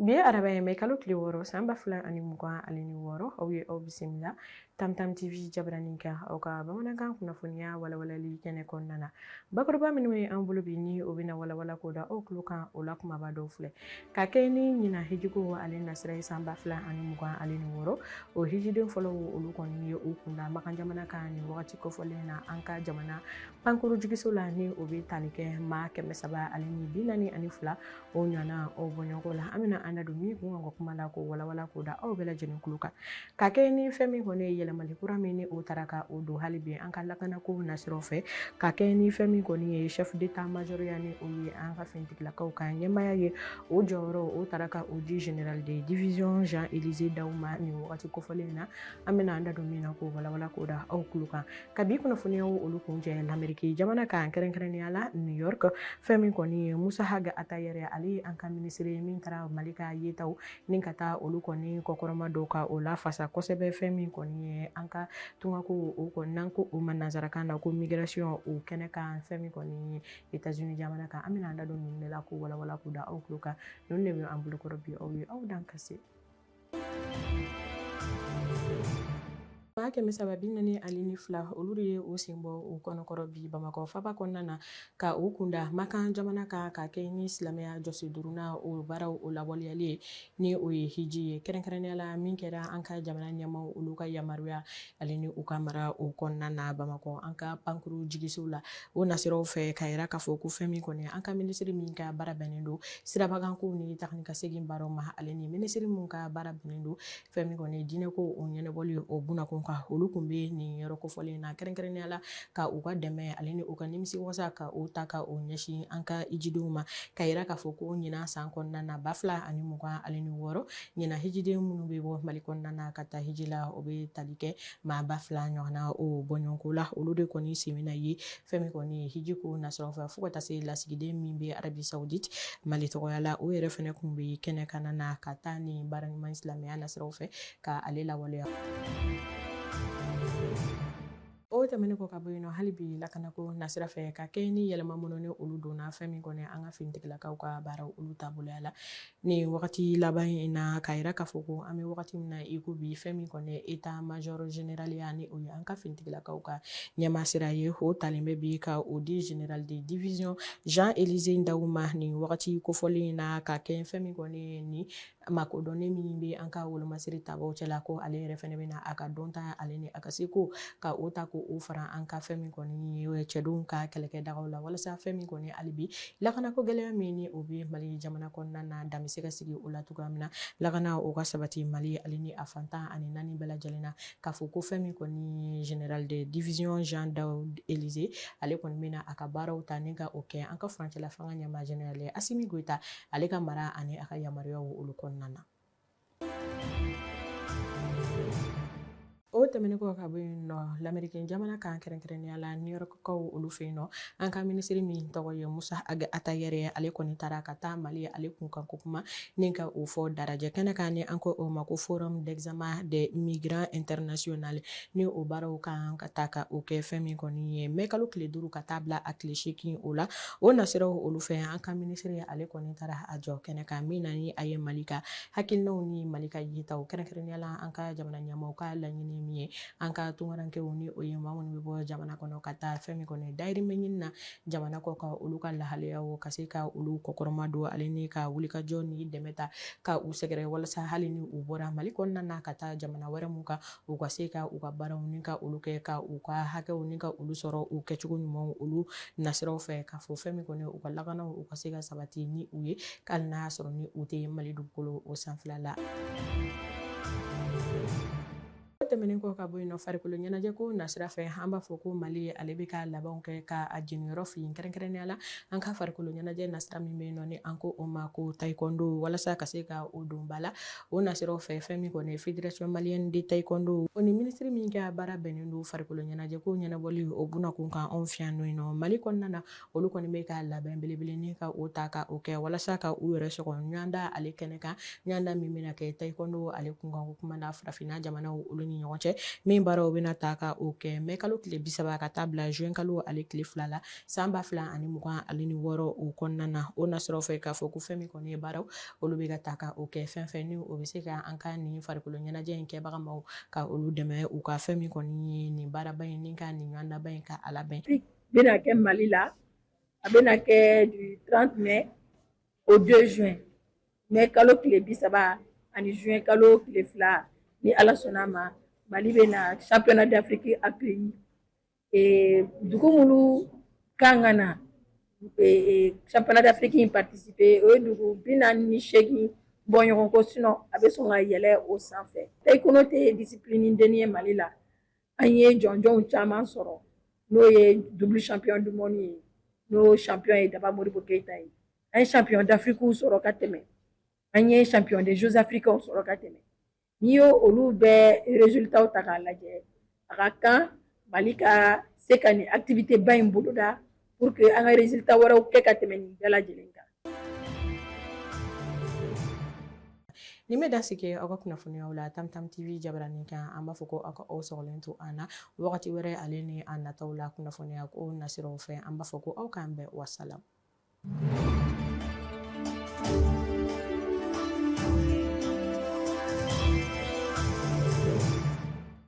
Bi ye araba ye, mɛ kalo tile 6, san 2026. Aw ye aw bisimila Tamtam TV jabaranin kan, aw ka bamanankan kunnafoniya walawalali kɛnɛ kɔnɔna na. Bakuruba minnu ye an bolo bi, ni o bɛna walawala k'o da aw tulo kan, o la kumaba dɔw filɛ: ka kɛ ni ɲina hijiko ale nasira ye san 2026, o hijiden fɔlɔw olu kɔni ye u kunda Makan jamana kan nin wagati kɔfɔlen na an ka jamana pankuru jigiso la, ni o bɛ tali kɛ maa 342 o ɲɔgɔnna o bɔɲɔgɔnko la. An bɛna an da don min kun kan ka kuma la k'o walawala k'o da aw bɛɛ lajɛlen tulo kan, ka kɛ ni fɛn min kɔni ye yɛlɛmali kura min ni o taara ka o don hali bi an ka lakanako nasiraw fɛ, ka kɛ ni fɛn min kɔni ye chef d'état major ya, ni o ye an ka finitigilakaw ka ɲɛmaaya ye, o jɔyɔrɔ o taara ka o di général de division Jean Élisée Daou ma nin wagati kofɔlen na. An bɛna an da don min na k'o walawala k'o da aw tulo kan. Ka bi kunnafoniyaw olu kuncɛ Lamɛriki jamana kan, kɛrɛnkɛrɛnnenya la New York, fɛn min kɔni ye Moussa Ag Attaher, ale ye an ka minisiri ye min taara Mali ka yetaw ni ka taa olu kɔni kɔkɔrɔma dɔw ka o lafasa kosɛbɛ. Fɛn min kɔni ye an ka tungako o kɔni, n'an ko o ma nanzarakan na ko migration, o kɛnɛ kan, fɛn min kɔni ye États-Unis jamana kan, an bɛna an da don ninnu de la k'o walawala k'o da aw tulo kan. Ninnu de bɛ an bolokɔrɔ bi. Aw ye aw dan ka se. Maa 342, olu de ye o sen bɔ u kɔnɔkɔrɔ bi Bamakɔ faba kɔnɔna na ka u kunda Makan jamana kan, ka kɛ ni silamɛya jɔsi duurunan o baaraw o lawaleyali ye, ni o ye hiji ye, kɛrɛnkɛrɛnnenya la min kɛra an ka jamana ɲɛmaw olu ka yamaruya ale ni u ka mara o kɔnɔna na Bamakɔ an ka pankuru jigisow la. O nasiraw fɛ, ka yira k'a fɔ ko fɛn min kɔni an ka minisiri min ka baara bɛnnen don sirabakankow ni taga ni ka segin baaraw ma, ale ni minisiri min ka baara bɛnnen don fɛn min kɔni diinɛko o ɲɛnabɔli o bunakun kan, olu kun bɛ nin yɔrɔ kofɔlen na, kɛrɛnkɛrɛnnenya la ka u ka dɛmɛ ale ni u ka nimisi wasa ka o ta ka o ɲɛsin an ka hijidenw ma, ka yira k'a fɔ ko ɲinan san kɔnɔna na 2026, ɲinan hijiden minnu bɛ bɔ Mali kɔnɔna na ka taa hiji la, o bɛ tali kɛ maa 2000 ɲɔgɔnna o bɔɲɔgɔnko la. Olu de kɔni sen bɛna ye fɛn min kɔni ye hiji ko nasiraw fɛ, fo ka taa se lasigiden min bɛ Arabie Saoudite Mali tɔgɔya la, o yɛrɛ fɛnɛ kun bɛ kɛnɛ kana na ka taa nin baara ɲuman silamɛya nasiraw fɛ ka ale lawaleya. O tɛmɛnen kɔ ka bɔ yen nɔ, hali bi lakanako nasira fɛ, ka kɛ ni yɛlɛma minnu ni olu donna fɛn min kɔni an ka finitigilakaw ka baaraw olu taaboloya la nin wagati laban in na, ka yira k'a fɔ ko an bɛ wagati min na i ko bi, fɛn min kɔni état major général ya, ni o ye an ka finitigilakaw ka ɲɛmaa sira ye, o talen bɛ bi ka o di général de division Jean Élisée Ndaw ma nin wagati kofɔlen in na, ka kɛ fɛn min kɔni ni makodɔnnen min bɛ an ka wolomasiri tabaw cɛla, ko ale yɛrɛ fɛnɛ bɛ na a ka dɔnta ale ni a ka seko ka o ta ko o fara an ka fɛn min kɔni ye cɛdenw ka kɛlɛkɛdagaw la, walasa fɛn min kɔni hali bi lakanako gɛlɛya min ni o bɛ Mali jamana kɔnɔna na, dan bɛ se ka sigi o la cogoya min na, lakana o ka sabati Mali ale ni a fantan ani naani bɛɛ lajɛlen na. K'a fɔ ko fɛn min kɔni général de division Jean Daou Élisée, ale kɔni bɛna a ka baaraw ta ni ka o kɛ an ka furancɛla fanga ɲɛmaa général Assimi Goïta ale ka mara ani a ka yamaruyaw olu kɔnɔna na. O tɛmɛnen kɔ ka bɔ yen nɔ, Lamɛriki jamana kan, kɛrɛnkɛrɛnnenya la New York kaw olu fɛ yen nɔ, an ka minisiri min tɔgɔ ye Moussa Ag Attaher, ale kɔni taara ka taa Mali ale kun kan ko kuma ni ka o fɔ darajɛ kɛnɛ kan, ni an ko o ma ko Forum d'examen des migrants international, ni o baaraw kan ka taa ka o kɛ fɛn min kɔni ye mɛ kalo tile 5 ka taa bila a tile 8 o la. O nasiraw olu fɛ, an ka minisiri ale kɔni taara a jɔ kɛnɛ kan min na ni a ye Mali ka hakilinaw ni Mali ka yetaw, kɛrɛnkɛrɛnnenya la an ka jamana ɲɛmaaw ka laɲini min ye an ka tunkarankew, ni o ye maa minnu bɛ bɔ jamana kɔnɔ ka taa fɛn min kɔni dayirimɛ ɲini na jamana kɔ kan, olu ka lahalayaw ka se ka olu kɔkɔrɔma don, ale ni ka wulikajɔ ni dɛmɛ ta ka u sɛgɛrɛ, walasa hali ni u bɔra Mali kɔnɔna na ka taa jamana wɛrɛ mun kan, u ka se ka u ka baaraw ni ka olu kɛ, ka u ka hakɛw ni ka olu sɔrɔ u kɛcogo ɲumanw olu nasiraw fɛ, k'a fɔ fɛn min kɔni u ka lakanaw u ka se ka sabati ni u ye, hali n'a y'a sɔrɔ ni u tɛ Mali dugukolo o sanfɛla la. Tɛmɛnen kɔ ka bɔ yen nɔ, farikolo ɲɛnajɛ ko nasira fɛ, an b'a fɔ ko Mali ale bɛ ka labanw kɛ ka a jeniyɔrɔ fin, kɛrɛnkɛrɛnnenya la an ka farikolo ɲɛnajɛ nasira min bɛ yen nɔ ni an ko o ma ko taekwondo, walasa ka se ka o don ba la. O nasiraw fɛ, fɛn min kɔni Fédération malienne de taekwondo, o ni minisiri min ka baara bɛnnen don farikolo ɲɛnajɛ ko ɲɛnabɔli o bunakun kan anw fɛ yan nɔ Mali kɔnɔna na, olu kɔni bɛ ka labɛn belebele ni ka o ta ka o kɛ walasa ka u yɛrɛ sɔgɔ ɲɔgɔnda ale kɛnɛ kan, ɲɔgɔnda min bɛna kɛ taekwondo ale kunkan ko kuma na farafinna jamanaw olu ni ni ɲɔgɔn cɛ, min baaraw bɛna ta ka o kɛ mɛ kalo tile 30 ka taa bila juin kalo ale tile 2 la san 2026 o kɔnɔna na. O nasɔrɔ fɛ k'a fɔ ko fɛn min kɔni ye baaraw olu bɛ ka ta ka o kɛ, fɛn fɛn ni o bɛ se ka an ka nin farikolo ɲɛnajɛ in kɛbaga maaw ka olu dɛmɛ u ka fɛn min kɔni ye nin baaraba in ni ka nin ɲɔgɔndaba in ka a labɛn. Bɛna kɛ Mali la, a bɛna kɛ du 30 mai au 2 juin, mai kalo tile 30 ani juin kalo tile 2, ni Ala sɔnna a ma, Mali bɛna championnat d'Afrique accueilli. Dugu minnu kan ka na championnat d'Afrique in participer, o ye dugu 48 bɔ ɲɔgɔn kɔ, sinon a bɛ sɔn ka yɛlɛ o sanfɛ. Taekwondo tɛ discipline denni ye Mali la. An ye jɔnjɔnw caman sɔrɔ, n'o ye double champion du monde ye, n'o champion ye Daba Modibo Keyita ye. An ye champion d'Afrique sɔrɔ ka tɛmɛ, an ye champion des Jeux africains sɔrɔ ka tɛmɛ. N'i y'o olu bɛɛ résultats ta k'a lajɛ, a ka kan Mali ka se ka nin activité ba in boloda pour que an ka résultat wɛrɛw kɛ ka tɛmɛ nin bɛɛ lajɛlen kan. Nin bɛ dan sigi aw ka kunnafoniyaw la Tam Tam TV jabaranin kan. An b'a fɔ ko aw ka aw sɔgɔlen to an na wagati wɛrɛ ale ni a nataw la kunnafoniya ko nasiraw fɛ. An b'a fɔ ko aw k'an bɛn, wasalam.